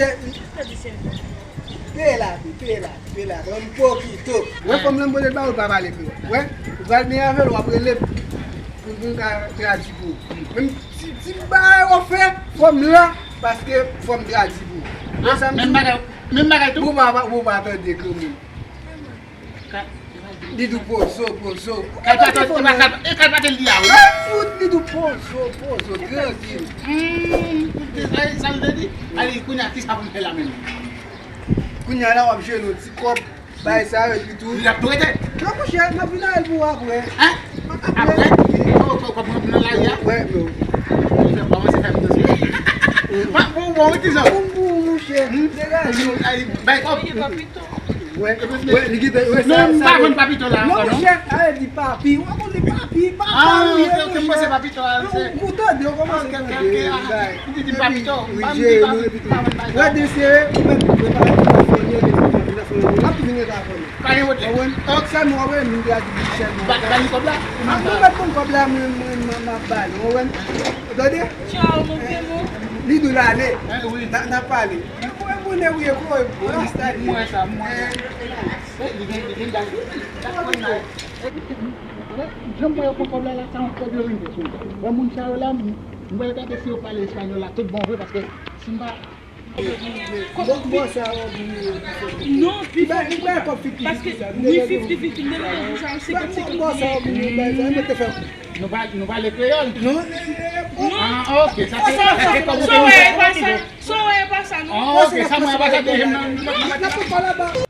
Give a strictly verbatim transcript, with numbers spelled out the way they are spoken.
monchè, peye la, peye la, peye la, ban m pokito. Wè fanm lan m pote l ba ou, l pa pale kreyòl. Wè, ou pral byen avè l, w ap rele m pou, pou m ka tradui pou ou. Menm si, si m pa ofè fanm lan, paske fò m tradui pou ou. Wè sa m di? Menm bagay, menm bagay tou? Ou pa, ou pa tande kreyòl. Li di w pozo, pozo. Kal pa te, e pa kal, e kal pa te li a, wi. Fout, li di w pozo, pozo, trankil. Hmm, koute sa, sa l te di? Ale, kounye a, kisa pou m fè la menm? Kounye a la, w ap jwenn yon ti kòb, bay sa, epi tou. Li ap tou rete? Non, monchè, m ap vin avè l pou w apre. Hein? Apre? Apre? Wi. Oh, kòb, kòb, kòb nan lari a? Wè, men. Li fè kòmanse fè m danse. Bon, bon, bon, wi, ti zò. Bon, bon, monchè. Hmm? Degaje w. Ay, bay kòb. Wè, wè, li kite, wè, sa, non, m pa vann papito la ankò, non. Monchè, ale di papi, w ap di papi, papa. Ah, ok, ok, m panse papito a, se. Ou tande, ou kòmanse tande, bay. Li di papito, wi, m pa vann papito. Wè, desere, ou mèt prepare pou fè l, l ap vin rete avè nou. Pa gen wote. Ou konprann? Sèlman, w ap wè, nou te a di sèlman. Ba, ba li kòb la. A, nou mèt pran kòb la, mwen, mwen, mwen, m ap ba li. Ou konprann? Ou tande? Tchao, mon frè, mon. Li di w l ale. Eh, wi. N a, n a pale. Mwen, mwen, mwen, wi, wi, wi, stadi. Mwen sa, mwen sa. Eh, li gen, li gen dal. Jan mwen yo pran kòb la, la, sa yon kòb yo vin fè sou mwen. Wè moun sa yo la, m, m pral gade si yo pale espanyòl la tout bon vre, paske si m pa. Bon, bon, sa yo vin. Non, pi fò. Li bay, li bay kòb fifty fifty sa. Paske, wi, fifty fifty, m te mete pou sa, senkant senkant. Bon, bon, sa yo vin, bay sa, mwen te fè. Nou pa, nou pale kreyòl? Non, non, non. Ah, ok, sa se, sa se kòb ou te mete. Sa wè, e pa sa. Sa wè, e pa sa, non. Ah, ok, sa mwen, e pa sa te jwenn nan. N ap pale laba.